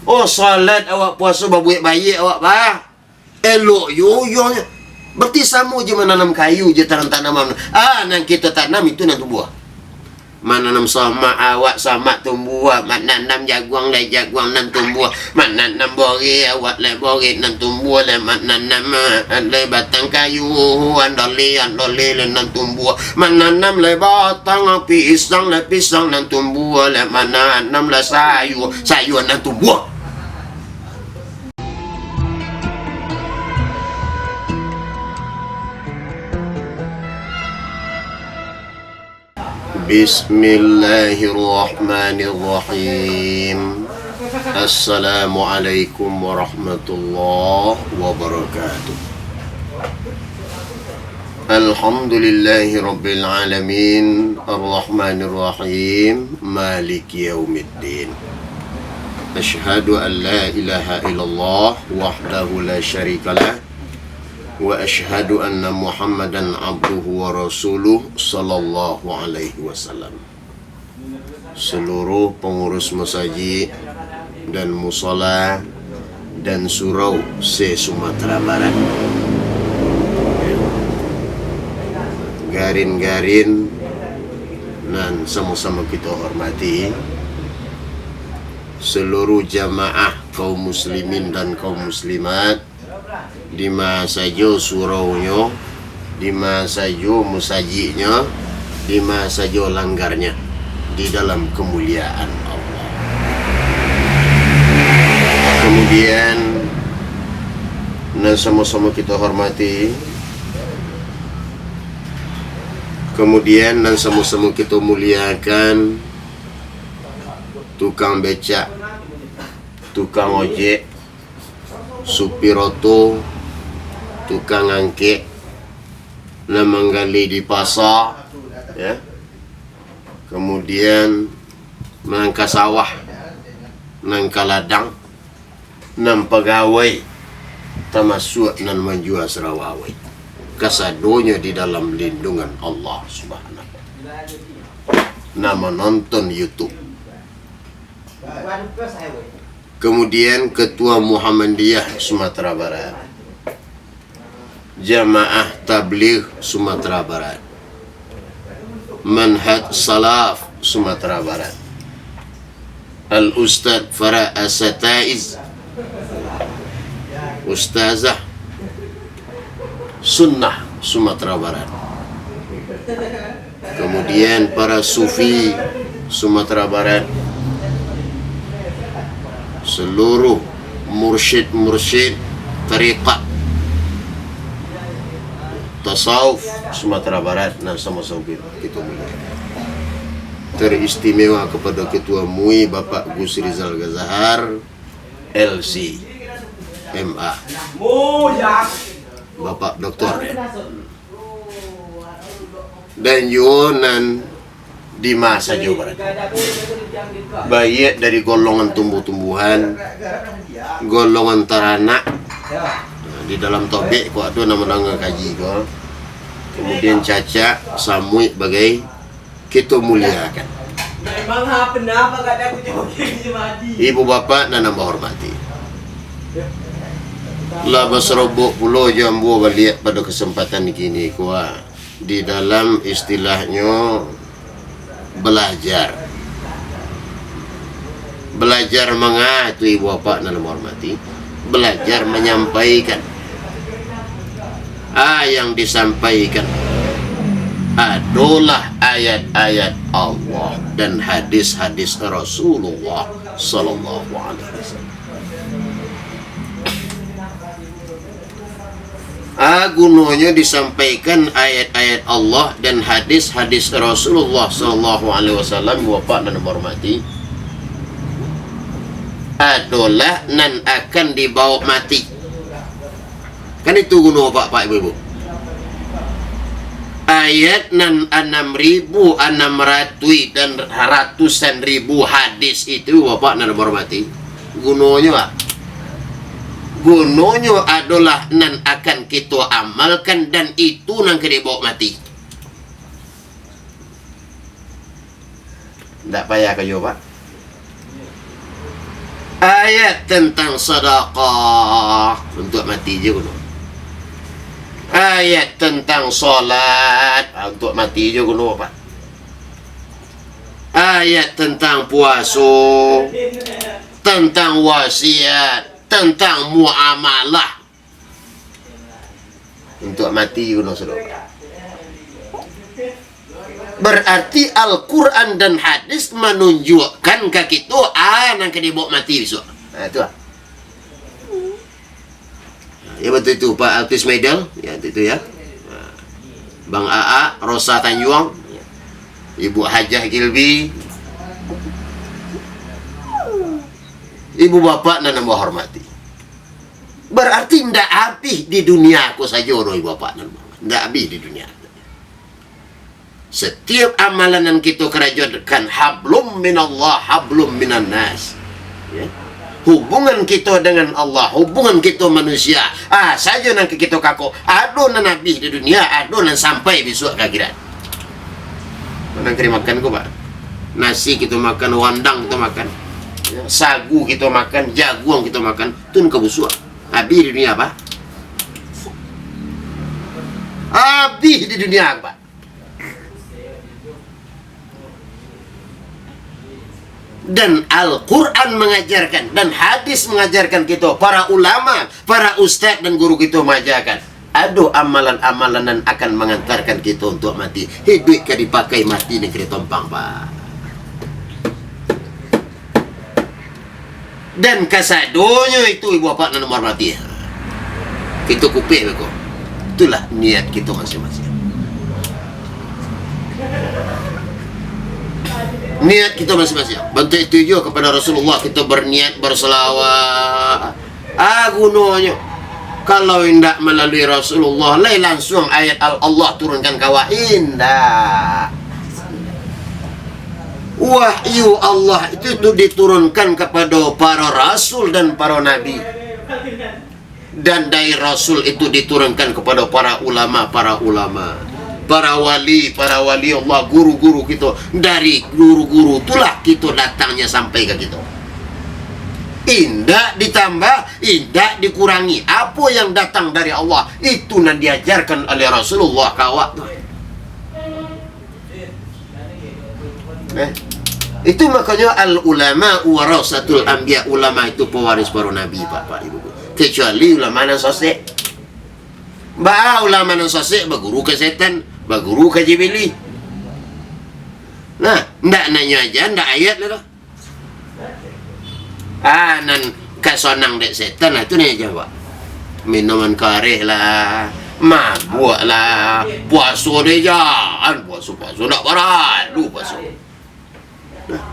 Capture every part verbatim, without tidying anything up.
Oh, salat awak, puaso, babuek baiak awak, bah. Elok yo, yo. Berarti samo jo mananam kayu jo tanam-tanaman. Ah, nan kito tanam itu nan tumbuah. Mananam samak awak, samak tumbuah. Mananam jaguang, lai jaguang nan tumbuah. Mananam boreh awak, lai boreh nan tumbuah. Lai mananam, ah, lai batang kayu, andale, andale, lai nan tumbuah. Mananam lai batang pisang, lai pisang nan tumbuah. Lai mananam lai sayua, sayua nan tumbuah. Bismillahirrahmanirrahim. Assalamualaikum warahmatullahi wabarakatuh. Alhamdulillahirabbil alamin, arrahmanirrahim, maliki yaumiddin. Asyhadu an la ilaha illallah wahdahu la syarikalah, wa asyhadu anna Muhammadan abduhu wa rasuluh, sallallahu alaihi wasallam. Seluruh pengurus masajik dan musala dan surau se-Sumatera Barat. Garin-garin nan samo-samo kito hormati, seluruh jamaah kaum muslimin dan kaum muslimat, di ma sajo suraunyo, di ma sajo musajiknyo, di ma sajo langgarnyo, di dalam kemuliaan Allah. Kemudian, nan samo-samo kito hormati, kemudian nan samo-samo kito muliakan, tukang becak, tukang ojek, supir oto, tukang angkek, nan manggali di pasa, ya. Kemudian, nan ka sawah, nan ka ladang, nan pagawai, tamasuak nan manjua sarawawai. Kasadonyo di dalam lindungan Allah Subhanahu wa Taala. Nan manonton YouTube. Kemudian Ketua Muhammadiyah Sumatera Barat, Jamaah Tabligh Sumatera Barat, Manhaj Salaf Sumatera Barat, Al-Ustadz Farah Asataiz, Ustazah Sunnah Sumatera Barat. Kemudian para sufi Sumatera Barat, seluruh mursyid-mursyid tarekat tasawuf Sumatera Barat nan samo-samo kito muliakan. Teristimewa kepada Ketua MUI Bapak Gus Rizal Gazahar, L C, M A. Bapak Doktor, ya. Dan juo nan di ma sajo, barati. Baiak dari golongan tumbuh-tumbuhan, golongan taranak. Nah, di dalam tobek ko ado nan mandanga kaji ko. Kemudian cacak, samuik bagai kito muliakan. Memang ha, pernah apa kata aku jawab kaji mati. Ibu bapak nan ambo hormati. Lah basarombok pulo jo ambo baliak pado kasempatan kini ko, ah. Di dalam istilahnyo balajar. Balajar manga tu, ibu bapak nan ambo hormati? Balajar manyampaikan. Ah, yang disampaikan adolah ayat-ayat Allah dan hadis-hadis Rasulullah sallallahu alaihi wasallam. Ah, gunonyo disampaikan ayat-ayat Allah dan hadis-hadis Rasulullah sallallahu alaihi wasallam, bapak nan ambo hormati, adolah nan akan dibaok mati. Kan itu guno, bapak-bapak, ibu-ibu. Ayat nan anam ribu anam ratuih dan ratusan ribu hadis itu, bapak nan ambo hormati, gunonyo, ah, gunonyo adolah nan akan kito amalkan, dan itu nan ka dibaok mati. Ndak payah ka juo, Pak. Ayat tentang sadakah, untuak mati jo kuno. Ayat tentang salat, ah, untuak mati jo kuno, Pak. Ayat tentang puaso, tentang wasiat, tentang muamalah, untuak mati kuno, saudara. Berarti Al-Quran dan hadis manunjuakkan ka kito, ah, nan ka dibaok mati bisuak. Nah, itu lah. Ya, betul itu, Pak Altis Maidal. Ya, itu, itu, ya. Nah, Bang Aa, Rosa Tanjuang. Ibu Hajah Gilbi. Ibu bapak nan ambo hormati. Berarti ndak abih di dunia ko sajo doh, ibu bapak nan ambo. Ndak abih di dunia. Setiap amalan nan kito karajokan, hablum minallah, hablum minannas. Ya. Hubungan kito dengan Allah, hubungan kito manusia, ah, sajo nan ka kito kako, ado nan abih di dunia, ado nan sampai bisuak ka akhirat. Nan ka dimakan ko, Pak? Nasi kito makan, wandang kito makan, ya, sagu kito makan, jaguang kito makan, tu nan ka busuak. Abih di dunia, Pak. Abih di dunia, Pak. Dan Al-Quran mengajarkan, dan hadis mengajarkan kito, para ulama, para ustaz dan guru kito mengajarkan, ado amalan-amalan nan akan mengantarkan kito untuak mati. Hiduik ka dipakai, mati nan ka ditompang, Pak. Dan kasadonyo itu, ibu bapak nan hormati, kito kupeh beko. Itulah niat kito masing-masing. Niat kito masing-masing. Bantuak itu juo kapado Rasulullah, kito berniat bersalawat. Ah, gunonyo. Kalau indak malalui Rasulullah, lai lansuang ayat Al-, Allah turunkan ka awak. Indak. Wahyu Allah itu, itu diturunkan kapado para rasul dan para nabi. Dan dari rasul itu diturunkan kapado para ulama, para ulama. Para wali, para wali Allah, guru-guru kito. Dari guru-guru itulah kito datangnya sampai ka kito. Indak ditambah, indak dikurangi. Apo yang datang dari Allah, itu nan diajarkan oleh Rasulullah ka awak tu. Eh? Itu makonyo al ulama warasatul anbiya, ulama itu pewaris para nabi, Bapak Ibu. Kecuali ulama nan sasek. Ba ulama nan sasek baguru ka setan, baguru ka Jibili. Nah, ndak nanyo aja, ndak ayat lah tu. Ah, nan ka sonang dek setan lah, tu nan jawab. Minuman kareh lah, mabuak lah, puaso dek jan, puaso-puaso ndak paralu puaso. Nah.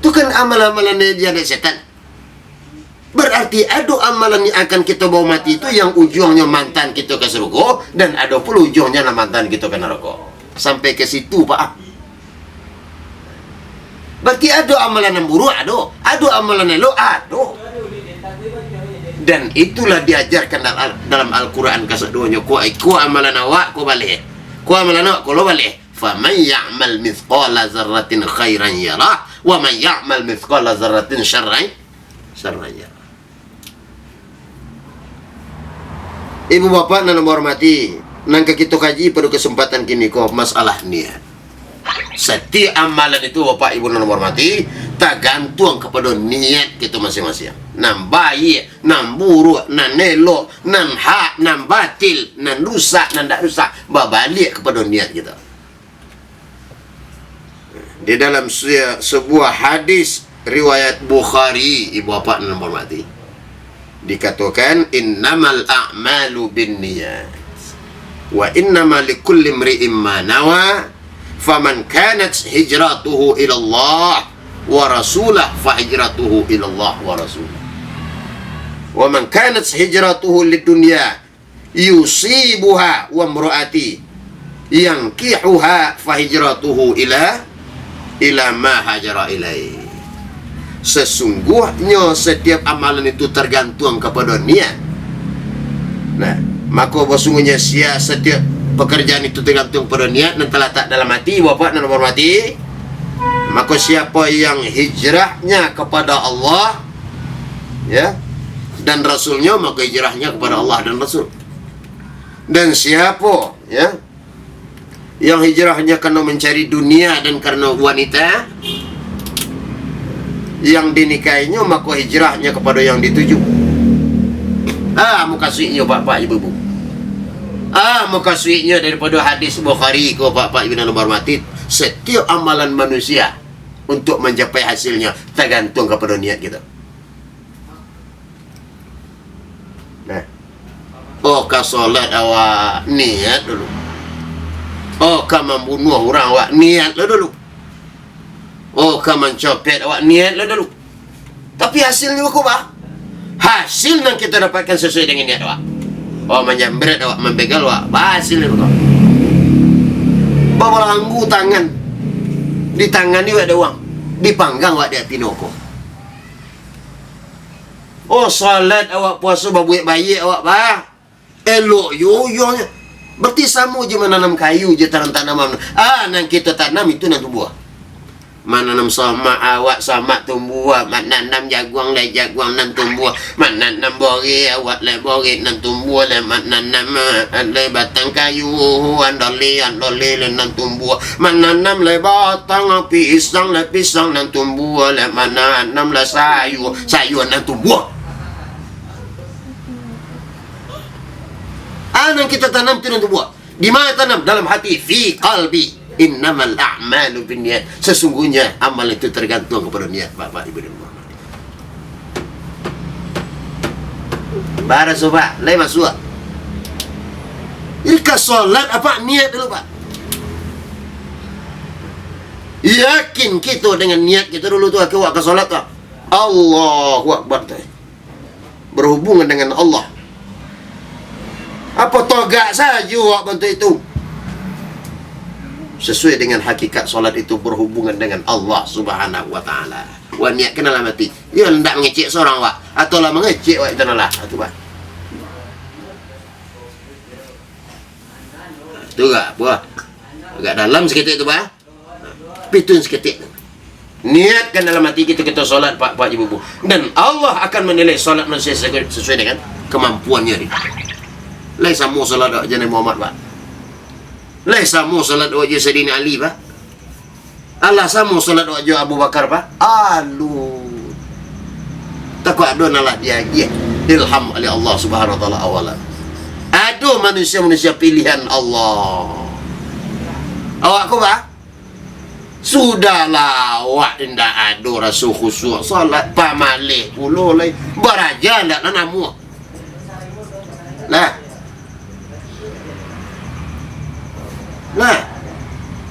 Tu kan amalan-amalan dek jan dek setan. Berarti ado amalan yang akan kito bawa mati tu yang ujuangnyo mantan kito ka sarugo, dan ado pulo ujuangnyo nan mantan kito ka narako. Sampai ka situ, Pak. Berarti ado amalan nan buruak, ado. Ado amalan nan elok, ado. Dan itulah diajarkan dalam, dalam Al-Quran kasadonyo. Ko, ko amalan awak, ko baleh. Ko amalan awak, ko lo baleh. Faman ya'mal mithqala dzarratin khairan yarah, wa man ya'mal mithqala dzarratin syarran, syarran yarah. Ibu bapak nan ambo hormati, nan ka kito kaji pado kesempatan kini ko, masalah niat. Satiap amalan itu, bapak ibu nan ambo hormati, tagantuang kapado niat kito masing-masing. Nan baiak, nan buruak, nan elok, nan hak, nan batil, nan rusak, nan ndak rusak, babaliak kapado niat kito. Di dalam se-, sebuah hadis riwayat Bukhari, ibu bapak nan ambo hormati, dikatokan, "Innamal a'malu binniyat, wa innama likulli imri'in ma nawa, faman kanat hijratuhu ilallah wa rasulah, fa hijratuhu ilallah wa rasulah. Wa man kanat hijratuhu lidunya yusibuha wa imra'ati yankihuha, fa hijratuhu ila, ila ma hajara ilaih." Sesungguhnyo setiap amalan itu tergantung kepada niat. Nah, mako basungguhnyo sia setiap pekerjaan itu tergantung pada niat nan terletak dalam hati, bapak nan hormati. Mako, siapo yang hijrahnyo kapada Allah, ya, dan Rasul-Nyo, mako hijrahnyo kapada Allah dan Rasul. Dan siapo, ya, yang hijrahnyo karano mancari dunia dan karano wanita yang dinikahinyo, mako hijrahnyo kapado yang dituju. Ah, mukasuiknyo, Bapak, Ibu-ibu. Ah, mukasuiknyo daripado hadis Bukhari ko, Bapak, Ibu nan ambo hormati, satiok amalan manusia untuak mancapai hasilnyo tagantuang kapado niat kito. Nah. Oh, ka solat awak, niat dulu. Oh, ka mambunuah urang awak, niat lo dulu. Oh, ka mancopet awak, niat lo dulu. Tapi hasilnyo baa, bah? Hasil nan kito dapatkan sasuai dengan niat awak. Oh, manjambret awak, mambegal awak, bah, hasilnyo baa? Babalanggu tangan. Ditangani awak dek urang. Dipanggang awak di api narako. Oh, salat awak, puaso, babuek baiak awak, bah. Elok yo, yo. Berarti samo jo mananam kayu, jo tanam-tanaman. Ah, nan kito tanam itu nan tumbuah. Mananam samak awak, samak tumbuah. Mananam jaguang, lai jaguang nan tumbuah. Mananam boreh awak, lai boreh nan tumbuah. Lai mananam, ah, lai batang kayu, andale, andale, lai nan tumbuah. Mananam lai batang pisang, lai pisang nan tumbuah. Lai mananam lai sayua, sayua nan tumbuah. Ah, nan kito tanam tu nan tumbuah. Di ma tanam? Dalam hati, fi qalbi. Innamal a'malu binniyat. Sesungguhnya amal itu tergantung kepada niat, Bapak Ibu dan Bapak. Bara, Pak, lai masuak. Jadi ka solat, Pak, niat dulu, Pak. Yakin kito dengan niat kito dulu tu, awak ka solat tu. Allahu Akbar tu. Berhubungan dengan Allah. Apo togak sajo awak bantuak itu? Sasuai dengan hakikat solat itu berhubungan dengan Allah Subhanahu wa Ta'ala. Wak niatkan dalam hati. Iyo, ndak mangecek surang wak. Atau lah mangecek wak itu nah lah. Tu, bah. Tu agak apo? Agak dalam saketek tu, bah. Pitun saketek. Niatkan dalam hati kito, kito solat, Pak, Pak, Ibu, Bu. Dan Allah akan manilai solat manusia sesuai, sesuai dengan kemampuannya, ni. Lai samo solat awak jo Nabi Muhammad, Pak. Lai samo solat awak jo Saidina Ali, Pak. Alah samo solat awak jo Abu Bakar, Pak. Alu. Takah ado nan lah diagiah ilham oleh Allah Subhanahu wa Ta'ala awalan. Ado manusia-manusia pilihan Allah. Awak ko, Pak? Sudahlah, awak indak ado raso khusyuk, salat pamaleh pulo lai. Baraja ndak lah namuah. Nah. Nah.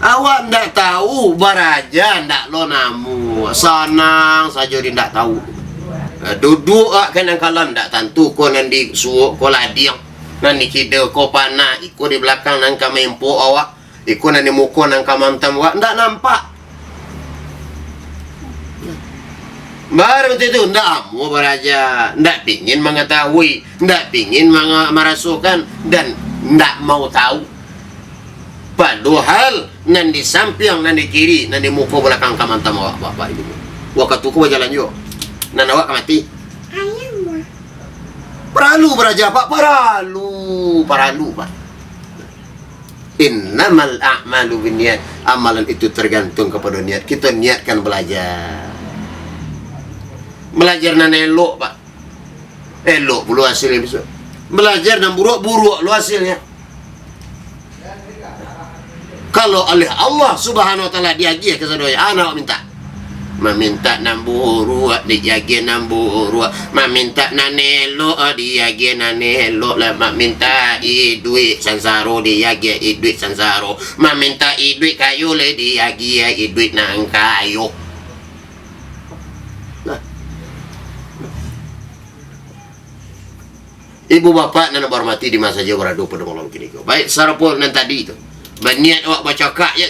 Awak ndak tahu, baraja ndak lo namuah. Sanang sajo di ndak tahu. Nah, duduak awak ka nan kalam ndak tantu, ko nan di suok, ko ladiang. Nan di kida, ko panah, iko di balakang nan ka maempok awak. Iko nan di muko nan ka maantam awak, ndak nampak. Baru tu, ndak amuah baraja, ndak pingin mangatahui, ndak pingin manga-, marasokan, dan ndak mau tahu. Padohal nan di sampiang, nan di kiri, nan di muko balakang ka maantam awak, Bapak Ibu. Wakatu ko bajalan juo. Nan awak ka mati. Paralu baraja, Pak, paralu, paralu, Pak. Innamal a'malu binniyat. Amalan itu tergantung kepada niat. Kito niatkan balajar. Balajar nan elok, Pak. Elok pulo hasilnyo bisuak. Balajar nan buruak, buruak lo hasilnyo. Kalau oleh Allah Subhanahu wa Ta'ala diagiah kasadonyo, a nan awak mintak? Mamintak nan buruak, diagiah nan buruak. Mamintak nan elok, diagiah nan elok. Lah mamintak iduik sansaro, diagiah iduik sansaro. Mamintak iduik kayo, lah diagiah iduik nan kayo. Nah. Ibu bapak nan ambo hormati, di ma sajo barado pado malam kini ko. Baik, sarapo nan tadi tu. Baniat awak bacakak, ya.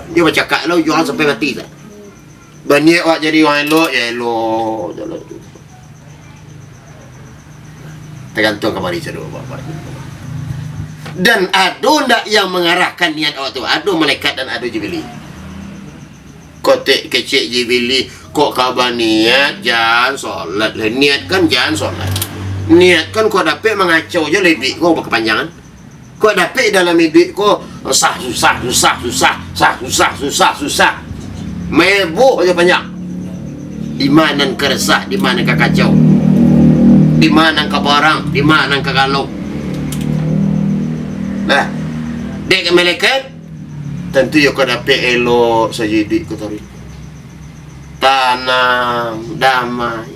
Dia bacakak lah, ujuang sampai mati tu. Baniat awak jadi urang elok, ya elok jalan tu. Tagantuang kamari sado, bapak. Dan ado ndak yang mangarahkan niat awak tu? Ado malaikat dan ado Jibril. Kotek kecek Jibril, kok ka baniat, jan solat lah. Niatkan jan solat. Niatkan kok dapek mangacau je lebik ko bakapanjangan. Kok dapek dalam iduik ko, sah susah, susah susah, sah susah susah susah. Maeboh je panjang. Di ma nan ka resah, di ma nan ka kacau. Di ma nan ka barang, di ma nan ka galau. Nah, dek malaikat, tantu yo ka dapek elok sajo iduik ko tadi. Tanang, damai.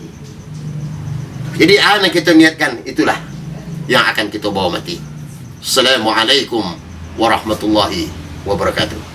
Jadi, a nan kito niatkan, itulah yang akan kito bawa mati. Assalamualaikum warahmatullahi wabarakatuh.